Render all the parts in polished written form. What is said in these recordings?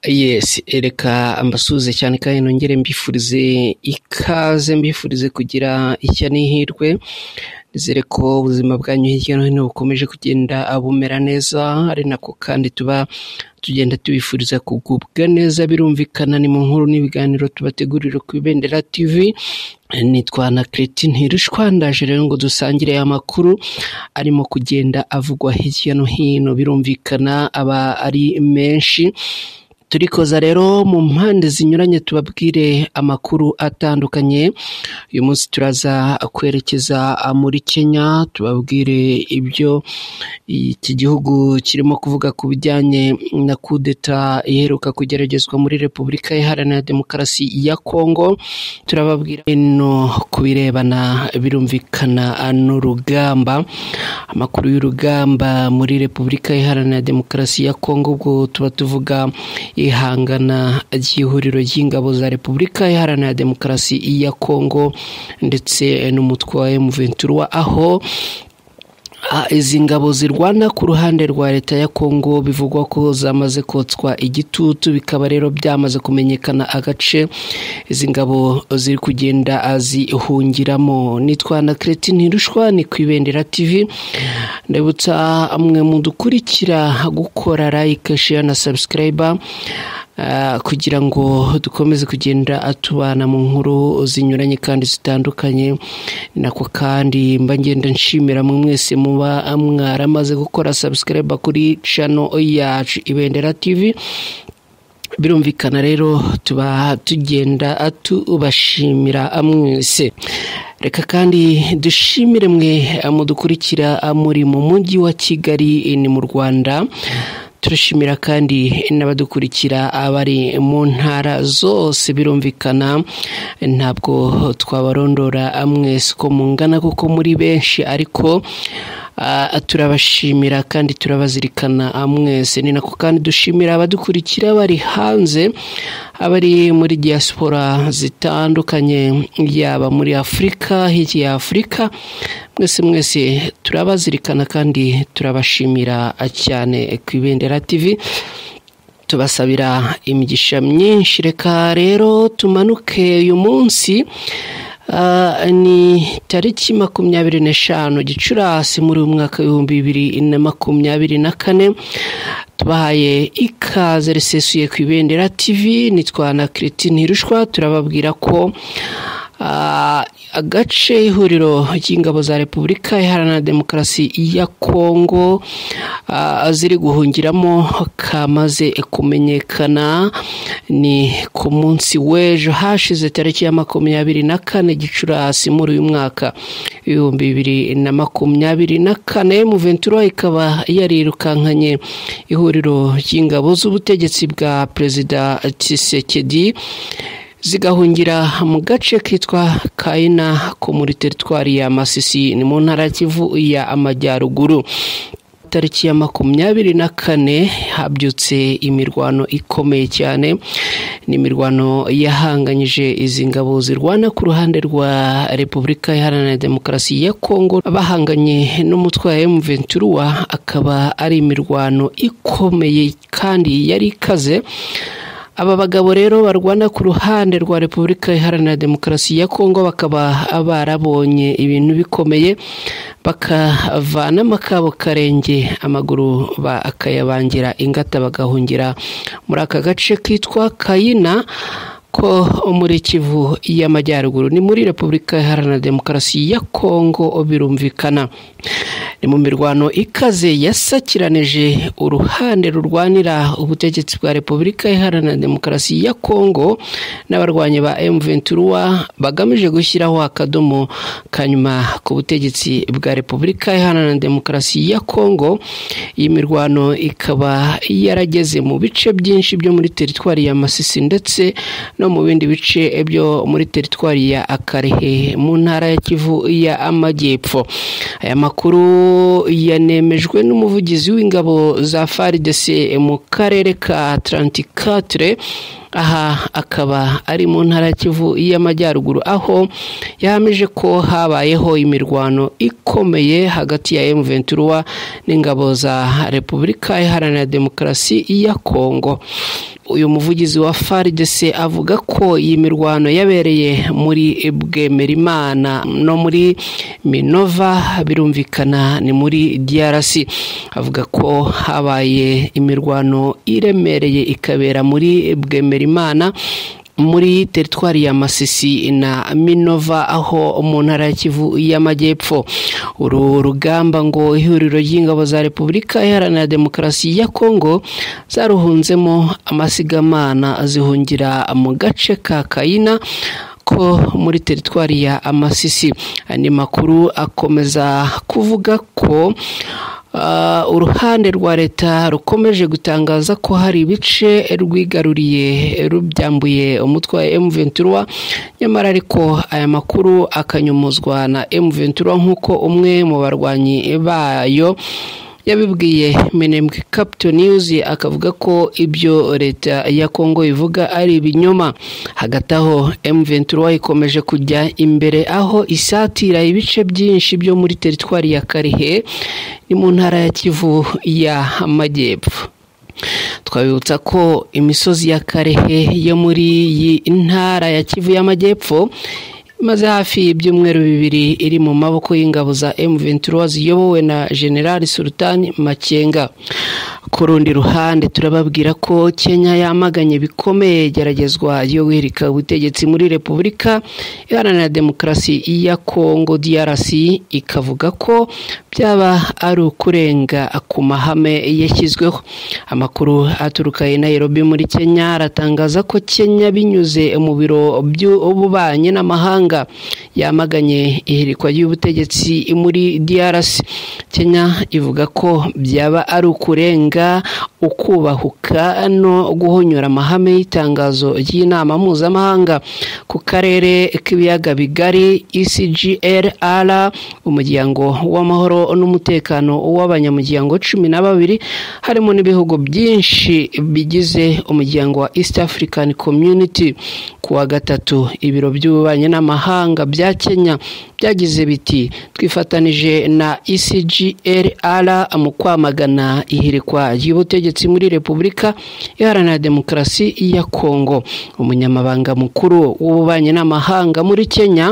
Yes, reka mbasuhuze cyane kandi nongere mbifurize ikaze, mbifurize kugira ishya n'ihirwe. Nizere ko ubuzima bwanyu hirya no hino bukomeje kugenda bumera neza, ari nako kandi tuba tugenda tubifuriza kugubwa neza. Birumvikana ni mu nkuru n'ibiganiro tubategurira ku Ibendera TV. Nitwa na Christine Ntirushwa, ndaje rero ngo dusangire aya makuru arimo kugenda avugwa hirya no hino. Birumvikana aba ari menshi. Turikoza rero mu mpande zinyuranye tubabwire amakuru atandukanye. Uyu munsi turaza kwerekeza muri Kenya, tubabwire ibyo iki gihugu kirimo kuvuga ku bijyanye na kudeta iheruka kugeragezwa muri Repubulika Iharanira Demokarasi ya Kongo. Turababwira no ku birebana birumvikana n'urugamba, amakuru y'urugamba muri Repubulika Iharanira Demokarasi ya Kongo. Ubwo tuba tuvuga ihangana ry'ihuriro ry'ingabo za Repubulika Iharanira Demokarasi ya Kongo ndetse n'umutwe wa M23, aho izi ngabo zirwana ku ruhande rwa leta ya Kongo bivugwa ko zamaze kotswa igitutu, bikaba rero byamaze kumenyekana agace izi ngabo ziri kugenda zihungiramo. Nitwa na Christine Ntirushwa, ni ku Ibendera TV. Ndabutsa amwe mudukurikira gukora like, share na subscribe kugira ngo dukomeze kugenda tubana mu nkuru zinyuranye kandi zitandukanye. Nako kandi mba ngenda nshimira mwe mwese muba mwaramaze gukora subscribe kuri channel yacu Ibendera TV. Birumvikana rero tuba tugenda tubashimira mwese. Reka kandi dushimire mwe mudukurikira muri mu mujyi wa Kigali ni mu Rwanda. Turashimira kandi n'abadukurikira abari mu ntara zose. Birumvikana ntabwo twabarondora mwese uko mungana kuko muri benshi, ariko turabashimira kandi turabazirikana mwese. Ni nako kandi dushimira abadukurikira bari hanze, abari muri diaspora zitandukanye, yaba muri Afurika, hirya ya Afurika, mwese mwese turabazirikana kandi turabashimira cyane. Ku Ibendera TV tubasabira imigisha myinshi. Reka rero tumanuke uyu munsi. Ni tariki 25 Gicurasi muri uyu mwaka 2024. Tubahaye ikaze risesuye ku Ibendera TV. Nitwa na Christine Ntirushwa. Turababwira ko agace ihuriro ry'ingabo za Repubulika Iharanira Demokarasi ya Kongo ziri guhungiramo kamaze kumenyekana. Ni ku munsi w'ejo hashize tariki ya 24 Gicurasi muri uyu mwaka 2024, M23 ikaba yarirukankanye ihuriro ry'ingabo z'ubutegetsi bwa Perezida Tshisekedi zigahungira mu gace kitwa Kaina ko muri teritwari ya Masisi, ni mu ntara ya Kivu ya Amajyaruguru. Tariki ya 24 habyutse imirwano ikomeye cyane. Ni imirwano yahanganyije izi ngabo zirwana ku ruhande rwa Repubulika Iharanira Demokarasi ya Kongo bahanganye n'umutwe wa M23, akaba ari imirwano ikomeye kandi yari ikaze. Aba bagabo rero barwana ku ruhande rwa Repubulika Iharanira Demokarasi ya Kongo bakaba barabonye ibintu bikomeye, bakavana amakabo karenge amaguru bakayabangira ingata, bagahungira muri aka gace kitwa Kayina ko muri Kivu y'Amajyaruguru, ni muri Repubulika Iharanira Demokarasi ya Kongo. Birumvikana ni mu mirwano ikaze yasakiranije uruhande rurwanira ubutegetsi bwa Repubulika Iharanira Demokarasi ya Kongo n'abarwanyi ba M23 bagamije gushyiraho akadomo kanyuma ku butegetsi bwa Repubulika Iharanira Demokarasi ya Kongo. Iyi mirwano ikaba yarageze mu bice byinshi byo muri teritwari ya Masisi ndetse no mu bindi bice byo muri teritwari ya Akarehe mu ntara ya Kivu ya Amajyepfo. Aya makuru yanemejwe n'umuvugizi w'ingabo za FARDC mu karere ka 34, aha akaba ari mu ntara ya Kivu y'Amajyaruguru, aho yahamije ko habayeho imirwano ikomeye hagati ya M23 n'ingabo za Repubulika Iharanira Demokarasi ya Kongo. Uyu muvugizi wa FARDC avuga ko iyi mirwano yabereye muri Bwemerimana no muri Minova, birumvikana ni muri DRC. Avuga ko habaye imirwano iremereye ikabera muri Bwemerimana muri teritwari ya Masisi na Minova aho mu ntara ya Kivu y'Amajyepfo. Uru rugamba ngo ihuriro ry'ingabo za Repubulika Iharanira Demokarasi ya Kongo zaruhunzemo amasigamana zihungira mu gace ka Kayina ko muri teritwari ya Masisi. Andi makuru akomeza kuvuga ko uruhande rwa leta rukomeje gutangaza ko hari ibice rwigaruriye rubyambuye umutwe wa M23, nyamara ariko aya makuru akanyumuzwa na M23 nk'uko umwe mu barwanyi bayo yabibwiye Minembwe Capital News, akavuga ko ibyo leta ya Kongo ivuga ari ibinyoma. Hagati aho M23 ikomeje kujya imbere aho isatira ibice byinshi byo muri teritwari ya Karihe ni mu ntara ya Kivu y'Amajyepfo. Twabibutsa ko imisozi ya Karehe yo muri iyi ntara ya Kivu y'Amajyepfo imaze hafi ibyumweru 2 iri mu maboko y'ingabo za M23 ziyobowe na General Sultan Makenga. Ku rundi ruhande turababwira ko Kenya yamaganye bikomeye igeragezwa ryo guhirika ubutegetsi muri Repubulika Iharanira Demokarasi ya Kongo DRC, ikavuga ko byaba ari ukurenga ku mahame yashyizweho. Amakuru aturuka i Nairobi muri Kenya aratangaza ko Kenya binyuze mu biro by'ububanyi n'amahanga yamaganye ihirikwa ry'ubutegetsi muri DRC. Kenya ivuga ko byaba ari ukurenga ukubahuka no guhonyora amahame y'itangazo ry'inama mpuzamahanga ku karere k'ibiyaga bigari ECGLR, umuryango w'amahoro n'umutekano w'abanyamuryango 12 harimo n'ibihugu byinshi bigize umuryango wa East African Community. Kuwa gatatu ibiro by'ububanyi n'amahanga bya Kenya byagize biti: twifatanije na ECGLR mu kwamagana ihirikwa ry'ubutegetsi muri Repubulika Iharanira Demokarasi ya Kongo. Umunyamabanga mukuru w'ububanyi n'amahanga muri Kenya,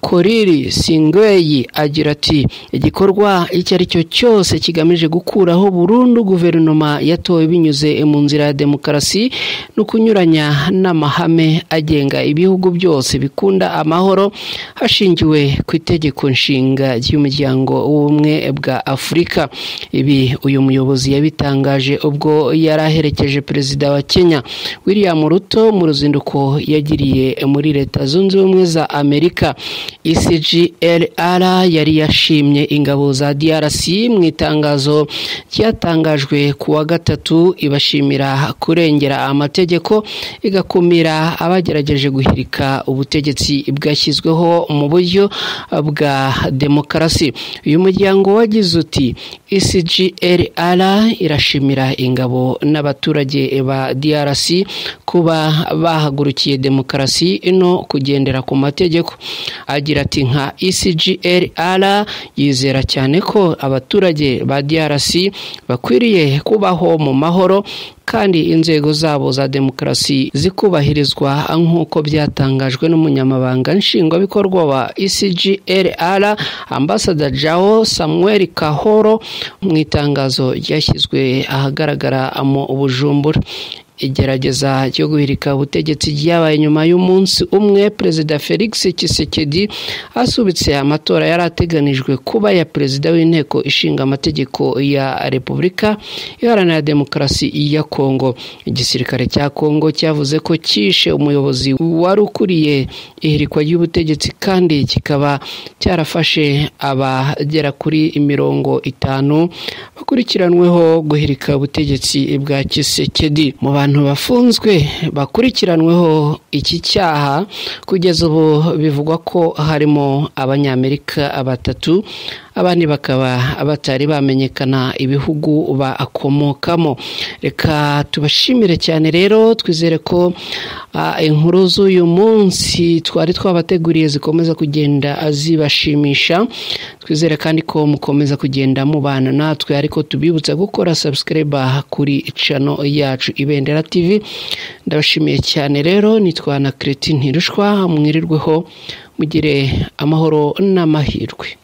Koriri Sing'oei, agira ati: igikorwa icyo ari cyo cyose kigamije gukuraho burundu guverinoma yatowe binyuze mu nzira ya demokarasi no kunyuranya n'amahame agenga ibihugu byose bikunda amahoro hashingiwe ku itegeko nshinga ry'umuryango w'ubumwe bwa Afurika. Ibi uyu muyobozi yabitangaje ubwo yari aherekeje perezida wa Kenya William Ruto mu ruzinduko yagiriye muri Leta Zunze Ubumwe za Amerika. ECGLR yari yashimye ingabo za DRC mu itangazo ryatangajwe kuwa gatatu, ibashimira kurengera amategeko igakumira abagerageje guhirika ubutegetsi bwashyizweho mu buryo bwa demokarasi. Uyu muryango wagize uti: ECGLR irashimira ingabo n'abaturage ba DRC kuba bahagurukiye demokarasi no kugendera ku mategeko. Agira ati: nka ECGLR yizera cyane ko abaturage ba DRC bakwiriye kubaho mu mahoro kandi inzego zabo za demokarasi zikubahirizwa nk'uko byatangajwe n'umunyamabanga nshingwabikorwa wa ECGLR Ambassador Jao Samuel Kahoro mu itangazo ryashyizwe ahagaragara mu Bujumbura. Igerageza ryo guhirika ubutegetsi ryabaye nyuma y'umunsi umwe Perezida Felix Tshisekedi asubitse amatora yari ateganijwe kuba ya perezida w'inteko ishinga amategeko ya Repubulika Iharanira Demokarasi ya Kongo. Igisirikare cya Kongo cyavuze ko cyishe umuyobozi wari ukuriye ihirikwa ry'ubutegetsi kandi kikaba cyarafashe abagera kuri 50 bakurikiranweho guhirika ubutegetsi bwa Tshisekedi. Mu bantu bafunzwe bakurikiranweho iki cyaha kugeza ubu bivugwa ko harimo Abanyamerika 3, abandi bakaba batari bamenyekana ibihugu bakomokamo. Reka tubashimire cyane rero, twizere ko inkuru z'uyu munsi twari twabateguriye zikomeza kugenda zibashimisha. Twizere kandi ko mukomeza kugenda mubana natwe, ariko tubibutsa gukora subscribe kuri channel yacu Ibendera. Irera TV. Ndabashimiye cyane rero, nitwa na Kereti Ntirushwa, mwirirweho mugire amahoro n'amahirwe.